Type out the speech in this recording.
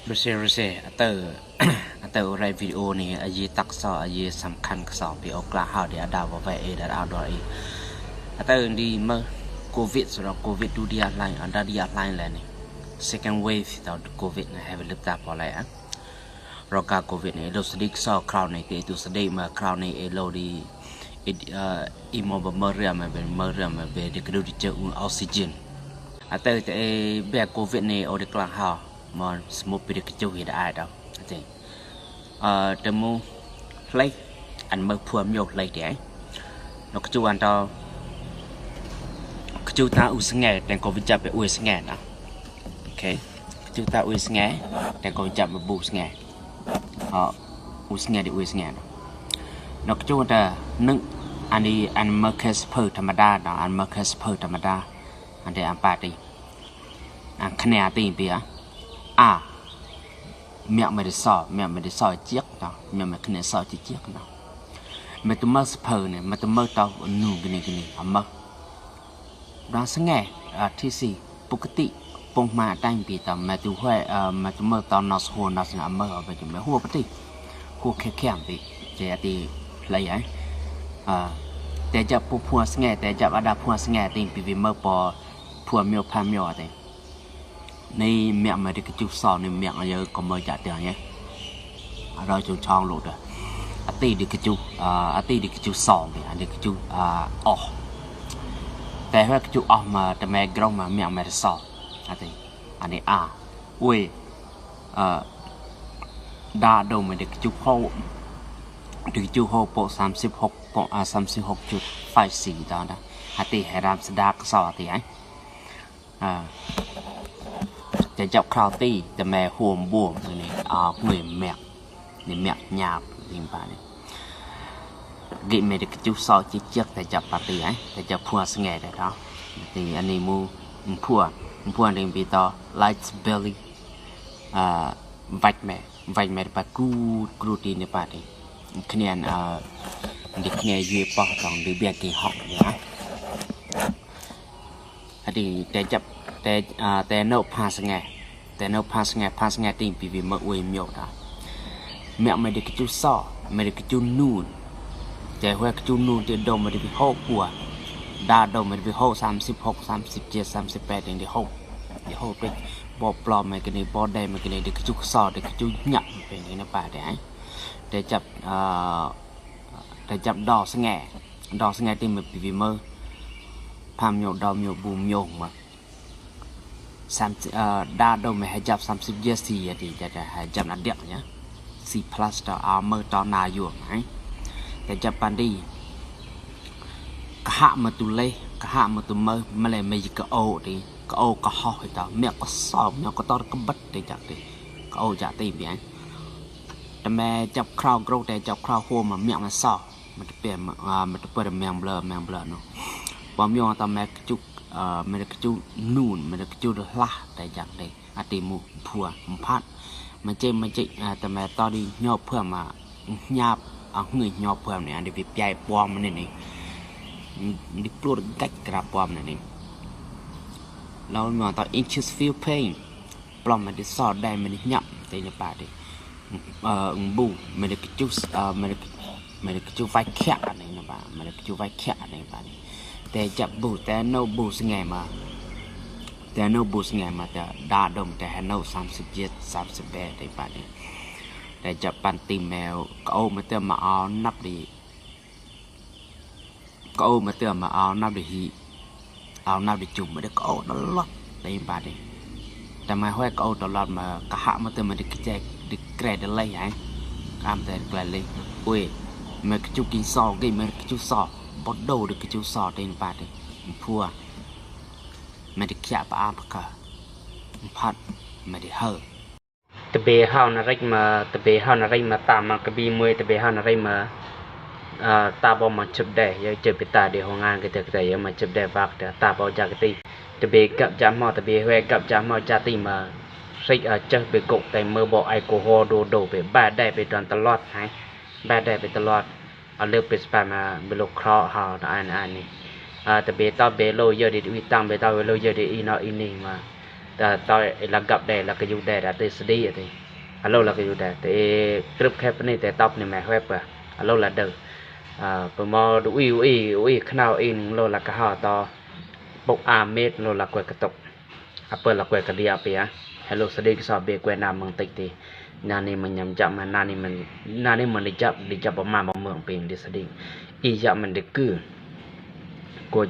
Rese, rese, atau, atau urai video ni aji taksa, aji samkhan kasa pi okla hau di ada babai e dan ador e. Atau di me covid, sura covid tu dia lain, ada dia lain lah ni. Second wave tau covid na have lip ta polai ah. Roka covid ni, elo sedik sa crowd ni, ke itu sedik ma crowd ni elo di, id, uh, imo ba meriam ma be, meriam ma be, di kedu di ceu oxygen. Atau te e be covid ni o di klang hau. Mon smupi de kecu hi da ai tau. Ati. Eh, temu hlei an me phua mio hlei ti ai. No kecu an tau. Kecu ta u sngai, teng ko vijap pe u sngai na. Okay. Kecu ta u sngai, teng ko vijap be bu sngai. Ha, u sngai di u sngai na. No kecu ta nung ani an me kes phe thamada na, an me kes phe thamada. An de an pati. ອາ ຄະແນນຕີເບຍ ອາ ມຽກໄມໄດ້ຊໍ ມຽກໄມໄດ້ຊໍຈຽກເນາະ ມຽກໄມຄະແນນຊໍຈຽກເນາະ ແມ່ຕຸມາສະເພີເນ ແມ່ຕຸມາຕອນນູກະນີກະນີອາມາ ດາສະແງ ອາ ທີສີ່ ປົກກະຕິ ປົງມາຕາຍປີຕາ ແມ່ຕຸແຮ ອາ ແມ່ຕຸມາຕອນນອສໂຮນອສອາມາ ເອົາໄປຈະແມ່ຫົວປະຕິ ຫົວແຄມປີ ເຈອາຕິໄລອາ ແຕ່ຈະປຸພວງສະແງ ແຕ່ຈະອາດາພວງສະແງຕິງປີວີເມີປອ Phua mio pha mio ate. Ni miak ma de kecu so ni miak aja ko ma ja te ye. Aro chung chong lo de. Ati de kecu, ah, ati de kecu so ni, ati kecu, ah, oh. Te hua kecu oh ma te me grong ma miak ma de so. Ati, ani a. Ui, ah, da do ma de kecu ho. De kecu ho po 36 po, ah, 36.54 da da. Ati heram sedak so ati ai. ອາ ຈະຈັບຄາວຕີ ຈະແມ່ໂຮມບວມນີ້ ອາ ຫວຍແມັກ ນີ້ແມັກຫຍາບ ຍິງປານີ້ ກິເມດກະຈຸສອກຈິກຈຽກ ແຕ່ຈັບປາຕີ ແຕ່ຈັບພົວສະແງໄດ້ເນາະ ນີ້ ອັນນີ້ໝູ່ ພວກ ພວກນີ້ປີຕໍ່ ໄລສະເບລີ ອາ ໄວແມັກ ໄວແມັກປາກູດ ກູດຕີໃນປານີ້ ຄະແນນ ອາ ດິກແນຍເຍປອກຕ້ອງດີເບຍກີຮອກນີ້ນະ. ອະດີ ແຕ່ຈັບ ແຕ່ ອາ ແຕ່ໂນພາສະແງ ແຕ່ໂນພາສະແງ ພາສະແງຕິງປີວີເມີອວຍມຽວດາ ແມະ ແມະດິກະຈຸຊໍ ແມະດິກະຈຸນູນ ແຕ່ຫົວກະຈຸນູນ ແຕ່ໂດມາດິວິໂຮກົວ ດາໂດມາດິວິໂຮ ສາມສິບຫົກ ສາມສິບເຈັດ ສາມສິບແປດ ແຕ່ງດິໂຮ ດິໂຮເປັນບໍ່ປອມ ແມະກະນີບໍ່ແດງ ແມະກະນີດິກະຈຸຊໍ ດິກະຈຸຍະ ເປັນນີ້ນະປາແດງ ແຕ່ຈັບ ອາ ແຕ່ຈັບດອກສະແງ ດອກສະແງຕິງມາປີວີເມີ ພາມໂຍດອມໂຍບູມໂຍມາ ສາມ ເອີ ດາໂດມໃຫ້ຈັບສາມສິບເຢຍສີ່ອາທິດ ຈະໃຫ້ຈັບນາດຽກຍະ ສີ່ພລັສຕໍ່ອາເມີຕໍ່ນາຢູ່ໄໝ ແຕ່ຈັບປານດີ ກະຫະມາຕຸເລ ກະຫະມາຕຸເມີ ມະເລມະຍິກະໂອຕິ ກະໂອກະຮໍໃຫ້ຕາ ເມຍກະຊອບ ເມຍກະຕອດກະບັດຕິຈັກຕິ ກະໂອຈະຕິບຽງ ແຕ່ແມ່ຈັບຄຣາວໂກຣ ແຕ່ຈັບຄຣາວໂຮມມາ ເມຍມາຊອບ ມັນຈະເປັນ ອາ ມັນຈະເປີດແມງເບລີ ແມງເບລີເນາະ ປອມຍອງຕາແມ່ກະຈຸ ເອີ ແມ່ກະຈຸນູນ ແມ່ກະຈຸລະ ແຕ່ຈັກເດ ອາຕິໝູ່ ພົວ ພັດ ມາເຈ ມາເຈ ອາ ຕາແມ່ຕອນນີ້ຍອບເພື່ອມາ ຍາບ ອາ ຫືຍຍອບເພື່ອມນີ້ ອັນນີ້ໄປປຽຍປອມມັນນີ້ ນີ້ ນີ້ປວດກັດກະລາປອມນີ້ ນີ້ ລາວມາຕອນ inches feel pain ປອມມັນໄດ້ຊອດໄດ້ມັນໄດ້ຫຍັບໄດ້ນະປາດ ເອີ ອຶງບູ ມັນໄດ້ກະຈຸ ເອີ ມັນໄດ້ ມັນໄດ້ກະຈຸໄວ້ແຄະອັນນີ້ນະປາ ມັນໄດ້ກະຈຸໄວ້ແຄະອັນນີ້ປານີ້ ແຕ່ຈັບບູ ແຕ່ໂນບູສະແງມາ ແຕ່ໂນບູສະແງມາ ແຕ່ດາດົມ ແຕ່ແຮໂນ ສາມສິບເຈັດ ສາມສິບແປດ ໄດ້ປານີ້ ແຕ່ຈັບປັນຕີແມວ ກະໂອມາເຕີມມາເອົານັບດີ ກະໂອມາເຕີມມາເອົານັບດີ ເອົານຳໄດ້ຈຸ່ມ ມັນໄດ້ກະໂອຕະຫຼອດໃນບາດນີ້ ແຕ່ມາຫ້ວຍກະໂອຕະຫຼອດ ມາກະຫະມາເຕີມ ມັນໄດ້ກະແຈກ ໄດ້ແກຣໄດ້ໄລ່ໃຫ້ ກະຫະມາເຕີມໄດ້ແກຣໄລ່ ໂອ້ຍ ແມ່ກະຈຸກິນຊໍ ກິນແມ່ກະຈຸຊໍ ບໍ່ໂດໄດ້ກະຈຸຊໍ ໃນບາດນີ້ ພົວ ແມ່ໄດ້ຂຽບປະອາປະກະ ພັດ ແມ່ໄດ້ເຮີ Tebe hau na rek ma, tebe hau na rek ma ta ma kabi mui, tebe hau na rek ma, ah, ta bo ma chup de, ya chup ta de ho ngan kete kete, ya ma chup de vak de, ta bo ja kete. Tebe gap ja mo, tebe hue gap ja mo ja ti ma, rek, ah, chup be gok te mơ bo ai ko ho do do be, ba de be don talot hai, ba de be talot. ເອົາເລີກເປັນສະປາມາເບໂລເຄາະເຮົາເນາະ ອັນ ອັນນີ້ ອາ ຕະເບຕໍ່ເບໂລເຢີດອີກ ຕັງເບຕໍ່ເບໂລເຢີດອີກເນາະ ອີນີ້ມາ Tao, tao ê la găp đe, la kơ yŭ đe, đa tê sdi ti. Alô la kơ yŭ đe, tê krưp khe pơ ni tê tăp ni mê huê pơ. Alô la đơ. Ơ, pơ mâu đu i, u i, u i, khnau i, nưng lô la kơ hâo tao. Pôk a mê lô la kuê kơ tôk. A pơ la kuê kơ đi a pê a. Hello, sdi kơ so bê kuê na mơ̆ng têk ti. Na ni mơ̆ng nhăm jăp mơ̆ng, na ni mơ̆ng, na ni mơ̆ng đi jăp, đi jăp bơ ma bơ mơ̆ng pêng đi sdi. I jăp mơ̆ng đi kư. Kuê